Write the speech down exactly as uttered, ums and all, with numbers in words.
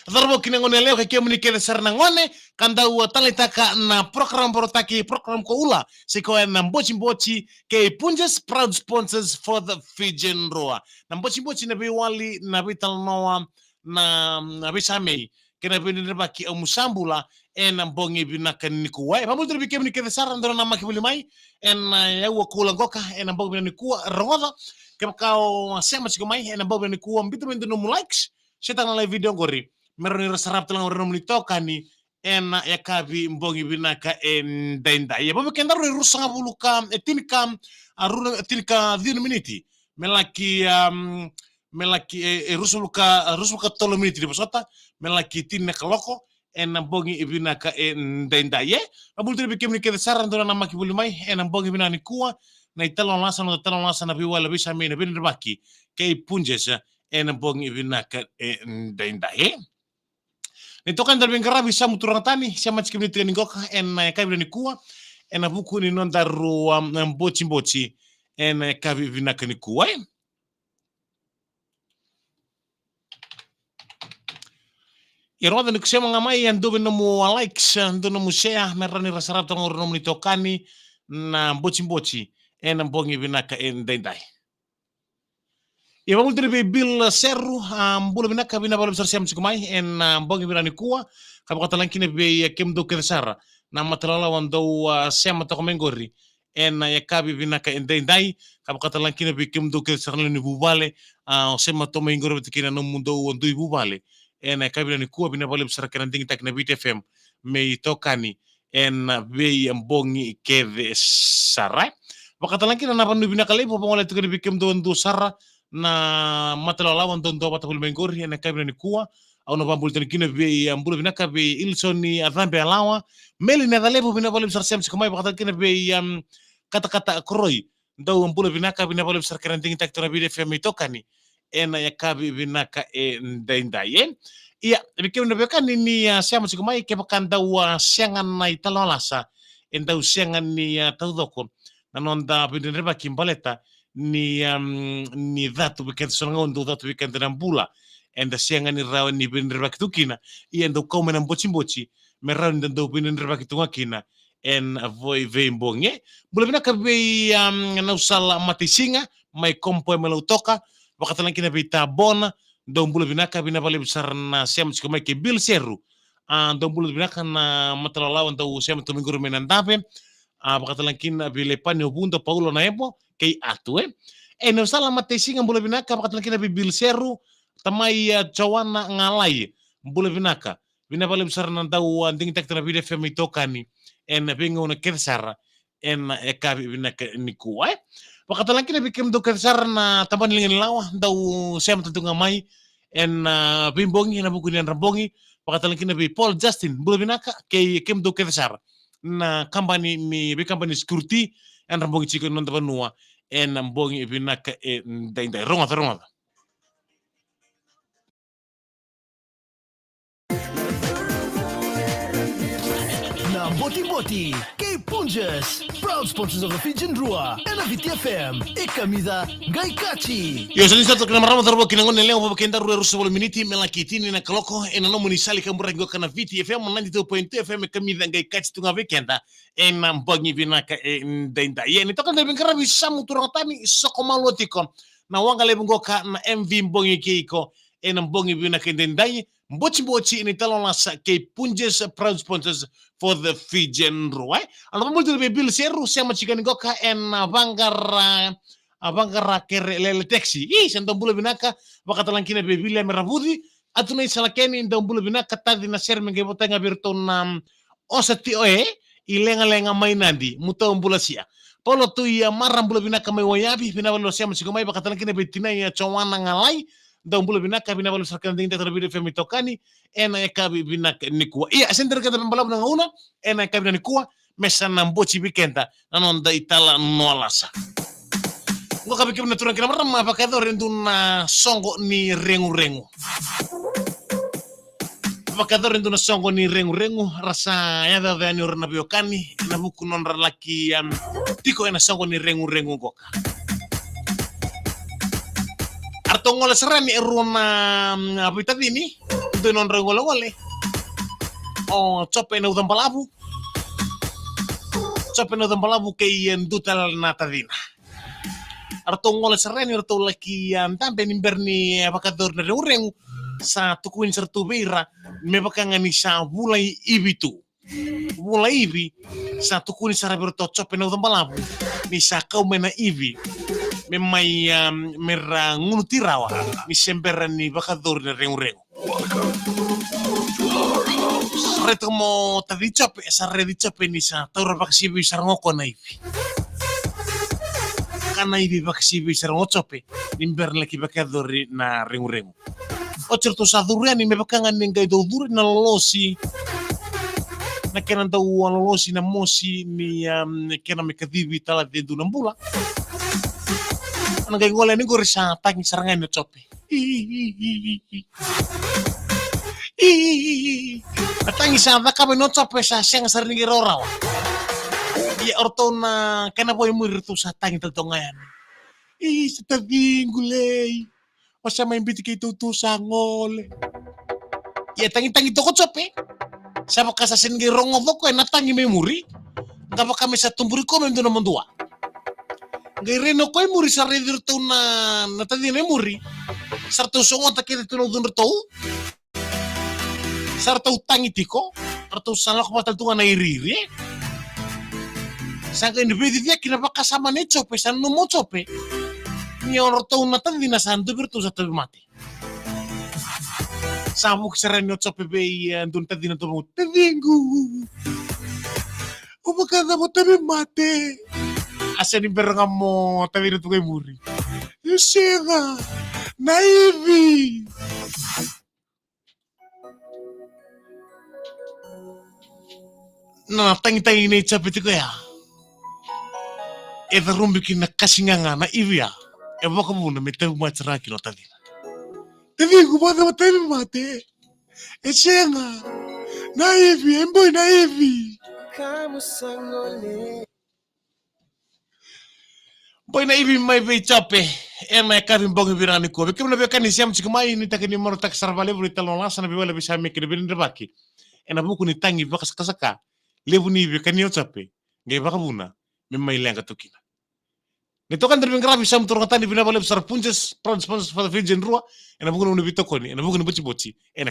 Cauravou kei na gone yalewa kei kemuni kece sara na gone, ka dau taleitaka na program porotaki, program ko Ula, se koya na Botiboti kei Punjas, proud sponsors for the Fijian Drua. Na Botiboti na veiwali, na veitalanoa, na, na veisamei, kei na veidredrevaki au musa bula, ena bogi vinaka nikua. E vakavulica vei kemuni kece sara dou namaki voli mai ena, e, aua kula qoka, ena bogi vinaka nikua, rogoca. Kevaka o sema tiko mai ena bogi vinaka nikua, biuta mai dua nomu likes, share taka na live video qori, me rawa ni ra sarava tale ga o ira na nomuni itokani ena yakavi bogi vinaka edaidai. E, vakabibi kedaru e ruasagavulu ka, e, tini ka, a, ru-, tini ka ciwa na miniti me laki, um, me laki, e, e, ruasagavulu ka, ruasagavulu ka tolu miniti ni vosota me laki tini na kaloko ena bogi vinaka edaidai. E vakavulica vei kemuni kece sara dou namaki voli mai ena bogi vinaka nikua, na italanoa lasa, na italanoa lasa, na veiwali, veisamei, na veidredrevaki kei Punjas ena bogi vinaka edaidai. E, na itokani daru veiqaravi, Samu Turaga Tani, sema tiko mai tiko ni qoka ena yakavi nikua, ena vuku ni nodaru, um, Botiboti ena yakavi vinaka nikua. E, e rogoca ni ko sema ga mai, e, dua vei nomu likes, e, dua nomu share, me rawa ni ra sarava tale ga o ira na nomuni itokani na Botiboti ena bogi vinaka edaidai. E, vakavulica tale vei Bill Seru, a, bula vinaka, vinaka vakalevu sara sema tiko mai ena, a, bogi vinaka nikua, ka vakatalega kina vei, e, kemudou kece sara na matalawalawa dou, a, sema toka mai qori ena yakavi vinaka edaidai, ka vakatalega kina vei kemudou kece sara na lewe ni vuvale, a, o sema toka mai qori vata kei na nomudou dui vuvale ena yakavi vinaka nikua, vinaka vakalevu sara kei na digitaki na Viti F M me itokani ena veibogi kece sara. Vakatalega kina na vanua vinaka levu, vagolea tiko yani vei kemudou dua sara na matalawalawa dou duavata voli mai qori ena yakavi vinaka nikua. Au na vakabula tale kina vei, a, bula vinaka vei Ilsoni, a, Cabe Alawa, Meli Necalevu, vinaka vakalevu sara sema tiko mai, vakatalega kina vei, um, Katakata Koroi, dou bula vinaka, vinaka vakalevu sara kei na digitaki tiko na Viti F M me itokani ena yakavi vinaka edaidai, e. Ia, vei kemuni na veiwekani ni, a, sema tiko mai, kevaka dau, a, sega na italanoa lasa, e dau sega ni, a, taucoko na noda veidredrevaki baleta ni, um, ni catu vei keda, so na gauna dau catu vei keda na bula, eda sega ni rawa ni veidredrevaki tu kina, ia e dau kau mai na Botiboti me rawa ni da dau veidredrevaki tu ga kina ena vei, veibogi. Bula vinaka vei, um, Nausala Mataisiga mai Kompoe mai Lautoka, vakatalega kina vei Tabona, dou bula vinaka, vinaka vakalevu sara na sema tiko mai, kei Bill Seru, a, dou bula vinaka na matalawalawa dou sema toka mai qori mai Nadave, a, vakatalega kina vei Lepani, o Vuda, Paula, na Evo kei Atu, e. E, Nausala Mataisiga, bula vinaka, vakatalega kina vei Bill Seru, tamai, a, Joana Galai, bula vinaka, vinaka vakalevu sara na dau, a, digitaki tiko na Viti F M me itokani ena veigauna kece sara ena yakavi vinaka nikua, e. Vakatalega kina vei kemudou kece sara na tabana ni liga ni lawa dau sema tale tu ga mai ena, a, veibogi, ena vuku ni yadra bogi, vakatalega kina vei Paul Justin, bula vinaka, kei kemudou kece sara na kabani ni, veikabani ni security, yadra bogi tiko ena noda vanua ena bogi vinaka edaidai. Rogoca, rogoca. Na Botiboti kei Punjas, proud sponsors of the Fijian Drua, ena Viti F M, e kamica qai kaci. Io, sa ni sa toka na marama, cauravou kei na gone yalewa, vakabibi kedaru e ruasagavulu miniti me laki tini na kaloko ena nomuni sala ni kaburaki qoka na Viti F M, ninety-two point two F M, e kamica qai kaci tu ga vei keda ena bogi vinaka edaidai. Ia, na itokani daru veiqaravi, Samu Turaga Tani, soko malua tiko na waqa levu qoka na M V Bogi Kei Iko ena bogi vinaka edaidai. Botiboti, na italanoa lasa kei Punjas, proud sponsors for the Fijian Drua, e. Au na vakabula tale vei Bill Seru, sema tiko yani qoka ena, a, vaqara, a, vaqara kere lele, taxi. Io, sa dou bula vinaka, vakatalega kina vei Viliame Ravuci, Atu Nai Salakeni, dou bula vinaka, Taci Nasere, me qai votaki ga vei iratou na, um, Osa Tioe, i Legalega mai Nadi, mutou bula sia. Paula Tui, a, Mara, bula vinaka mai Waiyavi, vinaka vakalevu sema tiko mai, vakatalega kina vei tinai, a, Joana Galai, dou bula vinaka, vinaka vakalevu sara kei na digitaki tiko na Viti F M me itokani ena yakavi vinaka nikua. Ia, sega ni dua na ka eda vakabalavu na gauna ena yakavi nikua, me sa na boti vei keda na noda italanoa lasa. Qoka vei kemuni na turaga kei na marama, vakayacora e dua na soqo ni reguregu. Vakayacora e dua na soqo ni reguregu, ra sa yacoyaco yani o ira na veiwekani ena vuku ni nodra laki, um, tiko ena soqo ni reguregu qoka. Eratou gole sara yani e rua na, um, veitacini. tu e nodra igolegole o Jope Naucabalavu. Jope Naucabalavu kei e dua tale na tacina. Ratou gole sara yani, ratou laki a dabe ni bera ni e vakayacori na reguregu. Sa tukuni sara tu vei ira me vaka ga ni sa vula i ivi tu. Vula ivi, sa tukuni sara vei ratou o Jope Naucabalavu ni sa kau mai na ivi me mai, a, me ra gunuti rawa ni se bera ni vakayacori na reguregu. Raica mo taci Jope, sa raici Jope ni sa taura vakasivei sara ga o koya na ivi. Ka na ivi vakasivei sara ga o Jope ni bera ni laki vakayacori na reguregu. Oti ratou sa curu yani me vaka ga ni qai dau curu na lolosi, na kena dau lolosi na mosi ni, um, kena me kacivi talaci e dua na bula. Na qai gole yani qori sa tagi sara ga yani o Jope. I, i, i, i, i. I, i, i, i. Na tagi sa cakava o Jope sa sega sara ni qai rawarawa. Ia o ratou na kena vo e muri ratou sa tagi tale toka ga yani. I, sa taciqu lei. O sa mai biuti keitou tu sa gole. Ia tagitagi toka o Jope. Sa vaka sa sega ni qai rogoca o koya na tagi mai muri. Qai vaka me sa tuburi koya me dua na madua. Qai rai o koya i muri, sa raici iratou na, na tacina i muri. Sa ratou sogota kece tu na ucudratou. Sa ratou tagi tiko, ratou sa lako vata tale tu ga na iriiri, e? Sa qai ni veiciciyaki na vakasama nei Jope, sa nanuma o Jope ni o ratou na tacina sa dua vei iratou sa tauvimate. Sa vuki sara yani o Jope vei, e, dua na tacina, tovo, taciqu. O vakacava o tauvimate? A sega ni bera ga mo tacina tu ga i muri. E sega. Na ivi. Na tagitagi nei Jope tiko ya. E carubi ki na kasi gaga na ivi ya. E vakavuna me tauvimate sara ga kina o tacina. Taciqu, vakacava o tauvimate? E sega. Na ivi, e boi na ivi. Boi na ivi mai vei Jope ena yakavi bogi vinaka nikua. Vei kemuni na veiwekani sema tiko mai, nuitaka ni marautaka sara vakalevu na italanoa lasa, na veiwale, veisameki, na veidredrevaki ena vuku ni tagi vakasakasaka levu ni ivi e kania o Jope, qai vakavuna me mai leqa tu kina. Na itokani da na veiqaravi Samu Torogatani, vinaka vakalevu sara Punjas, proud sponsor for the Fijian Drua, ena vuku ni nomuni veitokoni, ena vuku ni botiboti ena